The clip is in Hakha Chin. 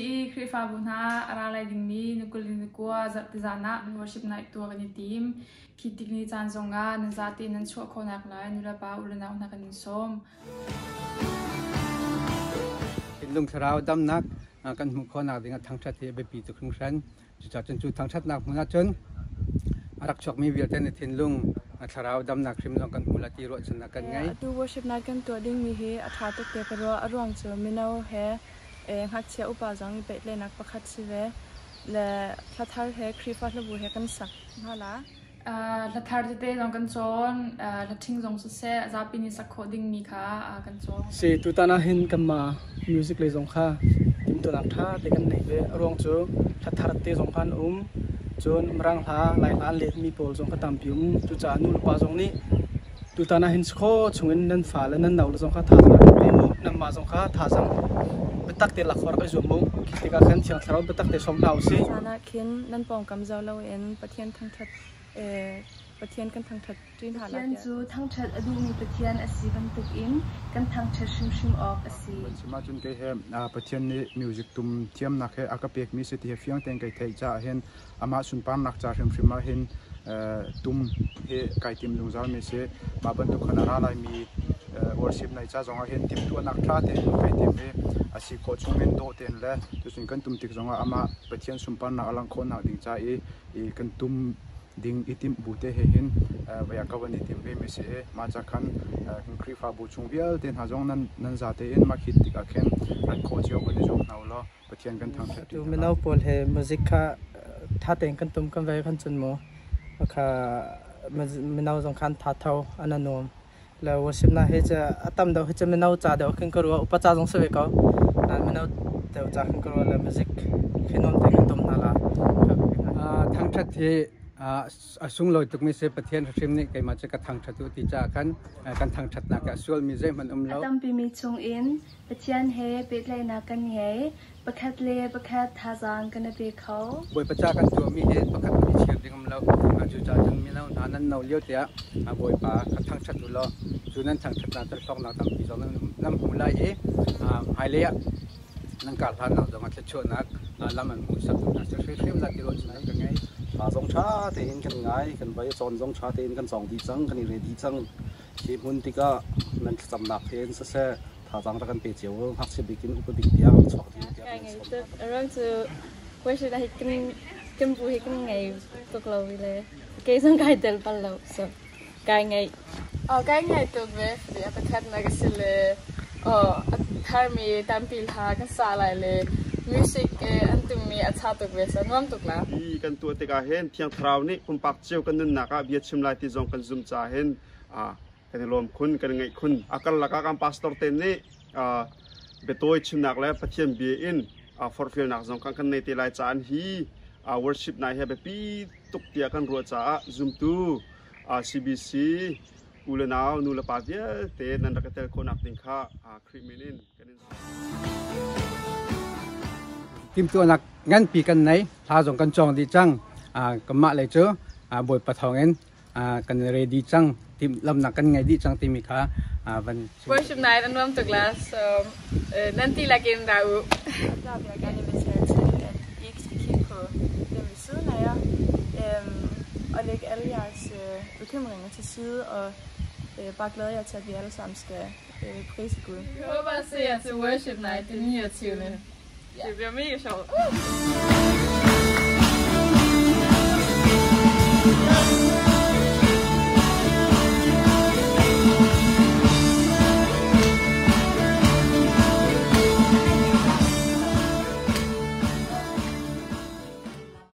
CBC Khrihfabu hna a ra lai dingmi ni 20 le ni 29 zarhte zan ah worship night tuah kan i tim. Khi tik ni caan zongah nan zate nan chuah khawhnak lai nulepa u le nau hna kan in sawm. Thinlung thlarau damnak kan hmuh khawhnak ding ah thangṭhat hi a biapi tuk hringhran. Cucaah cun cu thangṭhatnak hmun ahcun a rak chuakmi vialte nih thinlung thlarau damnak hrim zong kan hmu lai ti ruahchannak kan ngei. Atu worship night kan tuah dingmi hi a ṭha tuk te ka ruah. A ruang cu mino he ngakchia upa zong i pehtlaihnak pakhat si ve. Le thla thar he Khrihfa hlabu he kan sak hna la. Hla thar tete zong kan cawn, hla ṭhing zong siseh, zapi nih sak khawh dingmi kha kan cawng. Si tutan ah hin kanmah music lei zong kha timhtuahnak ṭha te kan nei ve. A ruang cu hla thar te zong kha an um. Cun Mirang hla, Lai hla an letmi pawl zong kha tampi um. Cucaah nu le pa zong nih tutan ah hin si khawh chungin nan fale nan naule zong kha thazaang rak pe u. Nanmah zong kha thazaang biatak te lak khawh rak i zuam u. Khi tikah khan Thiang Thlarau biatak te sawm hna u sih. Caan ah khin nan pawngkam zoh loin Pathian thangṭhat Pathian kan thangṭhat ṭi hna lai Pathian cu thangṭhat a duhmi Pathian a si bantukin kan thangṭhat hrimhrim awk a si. Van chim ahcun kei he Pathian nih music tum thiamnak he a ka pekmi si ti he fiang tein kai theih caah hin amah sunparnak ca hrimhrim ah hin tum hi kai tim zungzal mi si. Mah bantuk khan a ra laimi worship nai ca zong ah hin timhtuahnak ṭha tein kai tim i a si khawh chung in dawh tein le tucun kan tum tik zong ah amah Pathian sunparnak a langh khawhnak ding ca i kan tum ding i timh bu te he hin vei ka van i tim ve mi si i mah ca khan kan Khrihfabu chung vialte hna zong nan nan za tein mah khi tikah khin rat khawh cio kan i zuam hna u law Pathian kan thangṭhat Tu mino pawl he music kha ṭha tein kan tum kan vei kan cun mu kha mino zong khan tha tho an a nuam le worship na hi cu a tam deuh hi cu mino ca deuh khin ka ruah upa ca zong si ve ko nain mino deuh ca khin ka ruah le music khi nuam tein kan tum hna la. Thangṭhat hi a sunglawi tukmi si Pathian hrim nih keimah cu ka thangṭhat u ti caah khan kan thangṭhatnak ah sualmi zeihmanh um A lo. tampimi chungin Pathian he pehtlaihnak kan ngei. Pakhat le pakhat thazaang kan i pe kho. Bawipa ca kan tuahmi hi pakhat i chir ding um lo. Cucaah cun mino hna nan no lio tiah Bawipa kha thangṭhat u law cu nan thangṭhatnak cu hlawknak tampi zong nan hmu lai i hmailei ah nan kar hlannak zong ah thluachuahnak lam an hmuhsak hna seh hrimhrim lai ti ruahchannak ka ngei. Hla zong ṭha tein kan ngai, kan vai cawn zong ṭha tein kan cawng dih cang, kan i re dih cang. Hi hmun tikah nan thlacamnak he in siseh thazaang rak kan pe cio u. Ngakchia bik in upa bik tiang chuak ding tiah kan in sawm hna. Aruang cu worship hi kan kan bu hi kan ngei tuk lo le kei zong kai tel bal lo so kai ngaih. Oh, kai ngaih tuk ve. A pakhatnak a si le oh, a tharmi tampi hla kan sa lai le music an tummi a ṭha tuk ve so nuam tuk la. Hi kan tuah tikah hin Thiang Thlarau nih pumpak cio kan nunnak ah bia chim lai ti zong kan zumh caah hin kan i lawm khun, kan i ngaih khun. A karlak ah kan pastor te nih biatawi chimnak le Pathian bia in forhfialnak zong kan kan nei te lai caah hi worship nai hi a biapi tuk tiah kan ruah caah zumtu CBC u le nau nu le pa vialte nan rak i tel khawhnak ding kha Khrih min in kan in Timhtuahnak nganpi kan nei, hla zong kan cawng dih cang. Kanmah lei cu Bawipa thawngin kan ready cang, timhlamnak kan ngei dih cang timi kha van chim. Worship night a nuam tuk la, so nan ti lakin ra u. Der vil jeg gerne invitere til, at I ikke skal kigge på dem ved siden af jer, og lægge alle jeres bekymringer til side, og bare glæde jer til, at vi alle sammen skal prise Gud. Vi håber at se jer til worship night den 29. Det bliver mega sjovt.